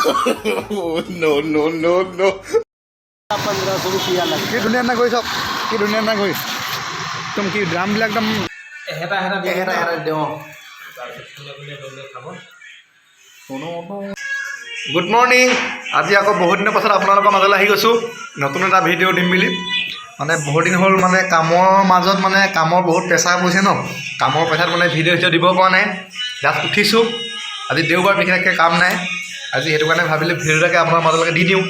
No, no, no, no. 1500 रुपया लगे। কি ধুনীয়া ধুনীয়া ঘড়ী চাওক, কি ধুনীয়া ধুনীয়া ঘড়ী। একদম কি দামবিলাক একদম এহেটা এহেটা দিয়ে এহেটা এহেটা দিওঁ। তাৰপিছত কোনে কোনে লৈ লৈ খাব। Good morning. আজি আকৌ বহুত দিনৰ পাছত আপোনালোকৰ মাজলৈ আহি গৈছোঁ নতুন এটা ভিডিঅ' দিম বুলি। মানে বহুত দিন হ'ল, মানে কামৰ মাজত, মানে কামৰ বহুত প্ৰেছাৰ পৰিছে ন, কামৰ প্ৰেছাৰত মানে ভিডিঅ' চিডিঅ' দিব পৰা নাই। জাষ্ট উঠিছোঁ, আজি দেওবাৰ, বিশেষকৈ কাম নাই আজি, সেইটো কাৰণে ভাবিলোঁ ভিডিঅ'টাকে আপোনাৰ মাজলৈকে দি দিওঁ।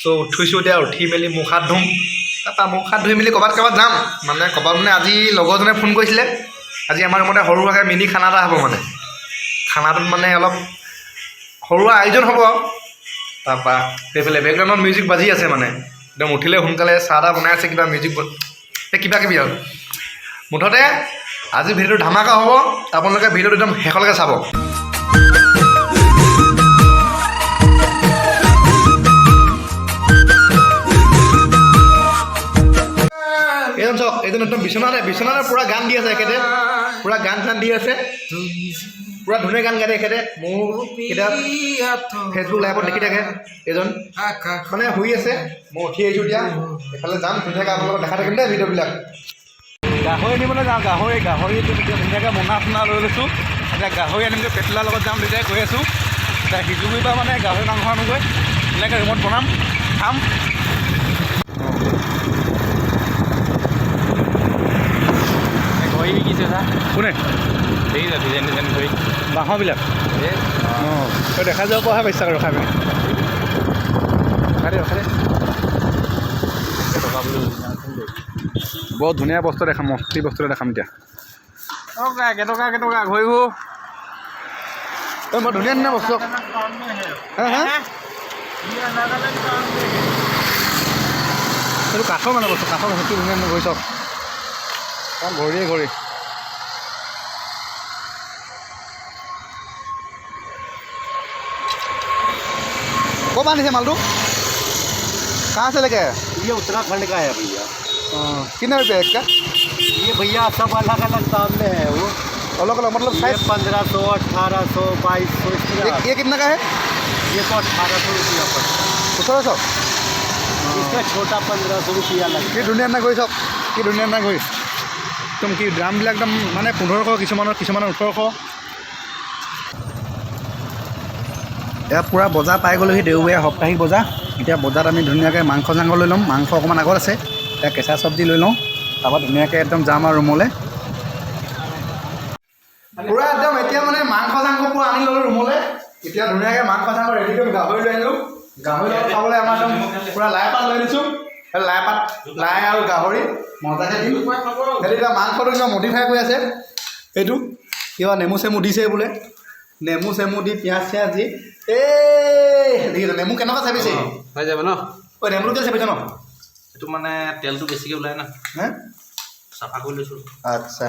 চ' উঠিছোঁ এতিয়া, উঠি মেলি মুখ হাত ধুম, তাৰপৰা মুখ হাত ধুই মেলি ক'ৰবাত ক'ৰবাত যাম। মানে ক'ৰবাত মানে আজি লগৰজনে ফোন কৰিছিলে, আজি আমাৰ ৰুমতে সৰু সুৰাকৈ মিনি খানা এটা হ'ব। মানে খানাটোত মানে অলপ সৰু আয়োজন হ'ব। তাৰপৰা সেইফালে বেকগ্ৰাউণ্ডত মিউজিক বাজি আছে, মানে একদম উঠিলে সোনকালে চাহ তাহ বনাই আছে, কিবা মিউজিক, এই কিবা কিবি আৰু। মুঠতে আজি ভিডিঅ'টো ধামাকা হ'ব, আপোনালোকে ভিডিঅ'টো একদম শেষলৈকে চাব। এইজন চাওক, এইজন একদম বিচনাতে বিচনাতে পূৰা গান দি আছে। এখেতে পূৰা গান চান দি আছে, পূৰা ধুনীয়া গান গাই এখেতে। মোৰ কেতিয়াবা ফেচবুক লাইভত দেখি থাকে। এইজন মানে শুই আছে, মই উঠি আহিছোঁ এতিয়া, এইফালে যাম। ধুনীয়াকৈ আপোনালোকক দেখাই থাকিম দেই ভিডিঅ'বিলাক। গাহৰি আনিবলৈ যাওঁ, গাহৰি। গাহৰিটো এতিয়া ধুনীয়াকৈ মোনা চোনা লৈ লৈছোঁ, এতিয়া গাহৰি আনিমগৈ। পেটলাৰ লগত যাম, দুয়োটাই গৈ আছোঁ। এতিয়া সিজুগুৰিৰ পৰা মানে গাহৰি মাংস আনোগৈ, ধুনীয়াকৈ ৰুমত বনাম, খাম। ঘড়ী বিকিছে চা। কোনে? দেখিছা ডিজাইন ডিজাইন ঘড়ী। বাঁহৰবিলাক? অঁ, তই দেখা যাব পৰাহে বিশ্বাস ৰখাই পিনে। ৰখাই দে, ৰখাই দে। টকা বুলি। বৰ ধুনীয়া বস্তু দেখাম, মস্তি বস্তু এটা দেখাম এতিয়া। টকা কেইটকা কেইটকা ঘড়ীবোৰ? ঐ, বৰ ধুনীয়া ধুনীয়া বস্তু। হা হা, এইটো কাঠৰ মানে বস্তু, কাঠৰ বস্তু। কি ধুনীয়া ধুনীয়া ঘড়ী চাওক, ঘড়ীয়ে ঘড়ী। ক'ৰ পৰা আনিছে মালটো? कहाँ से लेके आया? ये उत्तराखंड का है भैया। हाँ, कितने रुपये एक का? ये भैया सब अलग अलग दाम में है वो। अलग अलग मतलब ये साइज? 1500, 1800, 2200 इस तरह। ये कितना का है? ये तो 1800 रुपया पड़ता है। 1800। इसका छोटा 1500 रुपया लगता কি ধুনীয়া ধুনীয়া ঘড়ী চাওক, কি ধুনীয়া ধুনীয়া ঘড়ী। একদম কি দামবিলাক একদম, মানে 1500 কিছুমানৰ, কিছুমানৰ 1800। এয়া পূৰা বজাৰ পাই গ'লোহি, দেওবৰীয়া সাপ্তাহিক বজাৰ। এতিয়া বজাৰত আমি ধুনীয়াকৈ মাংস চাংস লৈ ল'ম। মাংস অকণমান আগত আছে, এতিয়া কেঁচা চব্জি লৈ লওঁ, তাৰপৰা ধুনীয়াকৈ একদম যাম আৰু ৰুমলৈ। পূৰা একদম এতিয়া মানে মাংস চাংস পূৰা আনি ল'লোঁ ৰুমলৈ। এতিয়া ধুনীয়াকৈ মাংস চাংস ৰেডি কৰিম। গাহৰি লৈ আনিলোঁ, গাহৰি লগত খাবলৈ আমাৰ একদম পূৰা লাই পাত লৈ আনিছোঁ। সেই লাই পাত, লাই আৰু গাহৰি মজাকৈ দিম। সেইটো এতিয়া মাংসটো কিবা মডিফাই কৰি আছে, এইটো কিবা নেমু চেমু দিছে বোলে, নেমু চেমু দি পিঁয়াজ চিয়াজ দি। এই দেখিছে নেমু কেনেকুৱা চেপিছে? হৈ যাব ন। ঐ, নেমুটো কেলৈ চেপিছে ন? এইটো মানে তেলটো বেছিকৈ ওলাই না। হে। চাফা কৰি লৈছোঁ। আচ্ছা,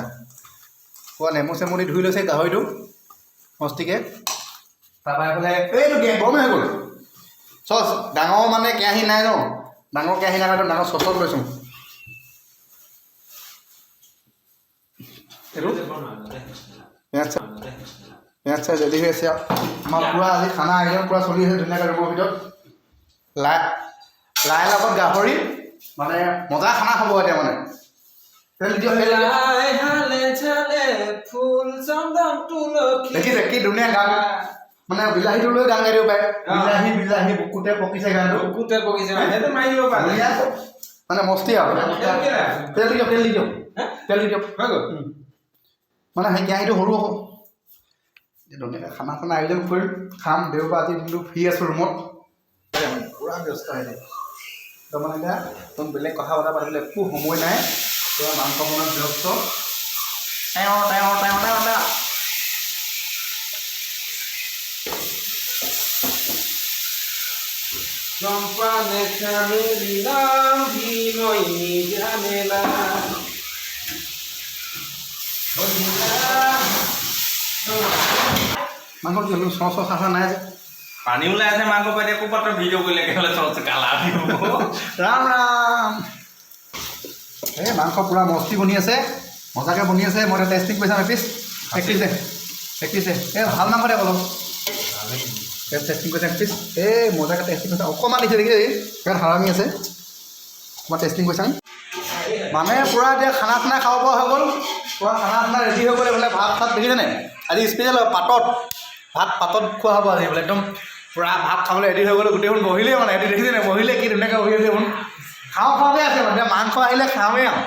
পুৰা নেমু চেমু দি ধুই লৈছে গাহৰিটো মস্তিকে। তাৰপৰা এইফালে এইটো গৰমে হৈ গ'ল। চচ ডাঙৰ মানে কেৰাহী নাই ন, ডাঙৰ কেৰাহী নাই, একদম ডাঙৰ চচত লৈছোঁ। এইটো পিঁয়াজ চিয়াজ ৰেডি হৈ আছে আৰু আমাৰ পূৰা আজি খানা আয়োজন পূৰা চলি আছে ধুনীয়াকৈ ৰুমৰ ভিতৰত। লাই লাই লগত গাহৰি, মানে মজা খানা হ'ব এতিয়া। মানে তেল দি দিয়ক, তেল দি দিয়ক। ফুল চন্দন তুলসী। দেখিছে কি ধুনীয়া গান, মানে বিলাহীটো লৈ গান গাই দিব পাৰে। বিলাহী বিলাহী বুকুতে পকিছে গানটো। বুকুতে পকিছে, সেইটো মাৰি দিব পাৰে। ধুনীয়া, মানে মস্তি আৰু। তেল দি দিয়ক, তেল দি দিয়ক, তেল দি দিয়ক। হৈ গ'ল। মানে সেই কেৰাহীটো সৰু হ'ব। এতিয়া ধুনীয়াকৈ খানা চানা আয়োজন কৰিম, খাম। দেওবাৰ আজি দিনটো ফ্ৰী আছোঁ ৰুমত, পূৰা ব্যস্ত হৈ থাকে। তো মানে এতিয়া একদম বেলেগ কথা বতৰা পাতিবলৈ একো সময় নাই, পূৰা মাংস বনোৱাত ব্যস্ত। তেওঁ তেওঁ তেওঁ তেওঁ তেওঁ। চম্পা নে চামেলি নাম ভি জানেলা। মাংস কি হ'ল? চচ চচ চাহ নাই যে? পানী ওলাই আছে মাংস পাই। ক'ৰ পৰা তই ভিডিঅ' কৰিলে একেবাৰে চচ কালাৰ দিব। ৰাম ৰাম। এই মাংস পূৰা মস্তি বনি আছে, মজাকৈ বনি আছে। মই এতিয়া টেষ্টিং কৰি চাম। এপিচ, এক পিচ দে, এক পিচ দে। এই ভাল মাংস দে অলপ। টেষ্টিং কৰিছে পিছ। এই মজাকৈ টেষ্টিং কৰিছে, অকণমান দিছে দেখিছে, ইয়াত হাৰামি আছে, অকণমান টেষ্টিং কৰিছা। মানে পূৰা এতিয়া খানা চানা খাব পৰা হৈ গ'ল, পূৰা খানা চানা ৰেডি হৈ গ'ল। এইফালে ভাত চাত দেখিছেনে, আজি স্পেচিয়েল পাতত ভাত, পাতত খোৱা হ'ব আজি বোলে। একদম পূৰা ভাত খাবলৈ ৰেডি হৈ গ'ল গোটেইখন, বহিলেই মানে সিহঁতি দেখিছেনে, বহিলে কি ধুনীয়াকৈ বহি আছে দেখোন। খাওঁ খাওঁকৈ আছে মানে, এতিয়া মাংস আহিলে খাওঁৱেই আৰু,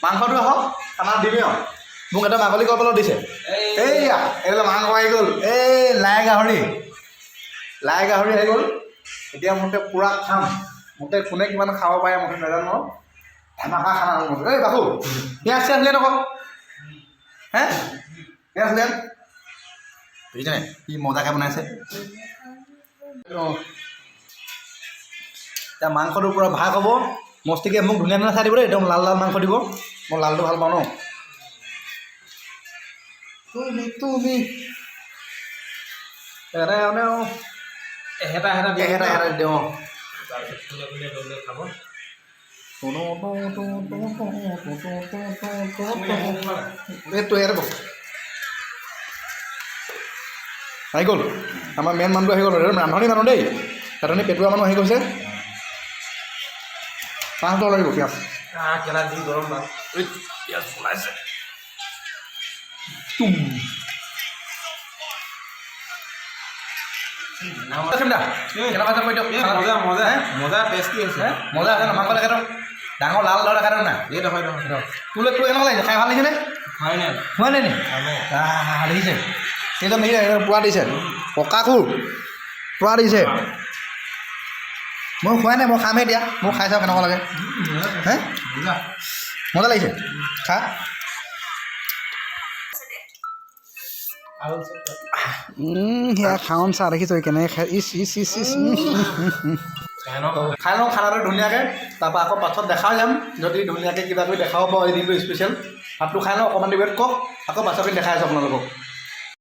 মাংসটো আহক খানা দিমেই আৰু। মোক এটা মাগলি কলপালত দিছে। এইয়া এইফালে মাংস আহি গ'ল, এই লাই গাহৰি, লাই গাহৰি আহি গ'ল। এতিয়া মুঠতে পূৰা খাম, মুঠতে কোনে কিমান খাব পাৰে মুঠতে নাজানো আৰু, ধামাকা খানা হ'ব মুঠতে। এই বাসু, পিঁয়াজ চিয়াজ উলিয়াই নকওঁ হে, পিঁয়াজ উলিয়াই দেখিছেনে কি মজাকৈ বনাইছে। অঁ, এতিয়া মাংসটো পূৰা ভাগ হ'ব মস্তিকে। মোক ধুনীয়া ধুনীয়া চাই দিব দেই, একদম লাল লাল মাংস দিব, মই লালটো ভাল পাওঁ ন। তুমি তুমি এটা মানে এহেটা এহেটা দি এটা এটা দিওঁ। তাৰপিছত কোনে কোনে লৈ লৈ খাব। এই তই ইয়াতে বহ। আহি গ'ল আমাৰ মেইন মানুহটো আহি গ'ল, ৰান্ধনি মানুহ দেই, ৰান্ধনি পেটুৱা মানুহ আহি গৈছে। পাঁচ দহ লাগিব পিঁয়াজ। কেলা যি গৰম ভাত, পিঁয়াজ ওলাইছে। তুম কেনেকুৱা? মজা মজা মজা, টেষ্টি হৈছে। মজা আছে ন? মাংস দেখাই দিয়ক, ডাঙৰ লাল লাল দেখাই দিয়ক না। এই নহয় নহয়। তোলৈ তোৰ কেনেকুৱা লাগিছে খাই? ভাল লাগিছেনে? খাই নাই। খোৱা নাই নি? দেখিছে এইজন, দেখিছে পূৰা দিছে, পকা খুৰ পূৰা দিছে। মই খোৱাই নাই, মই খামহে এতিয়া। মই খাই চাওঁ কেনেকুৱা লাগে। হে, মজা লাগিছে খা। সেয়া খাওন চাহ দেখিছ কেনেকৈ খাই, ইচ ইচ ইচ ইচ। খাই লওঁ খানাটো ধুনীয়াকৈ, তাৰপৰা আকৌ পাছত দেখাই যাম, যদি ধুনীয়াকৈ কিবা কিবি দেখাব পাৰোঁ। এই দিনটো স্পেচিয়েল, ভাতটো খাই লওঁ অকণমান, দেৰি কওক, আকৌ পাছৰখিনি দেখাই আছোঁ আপোনালোকক।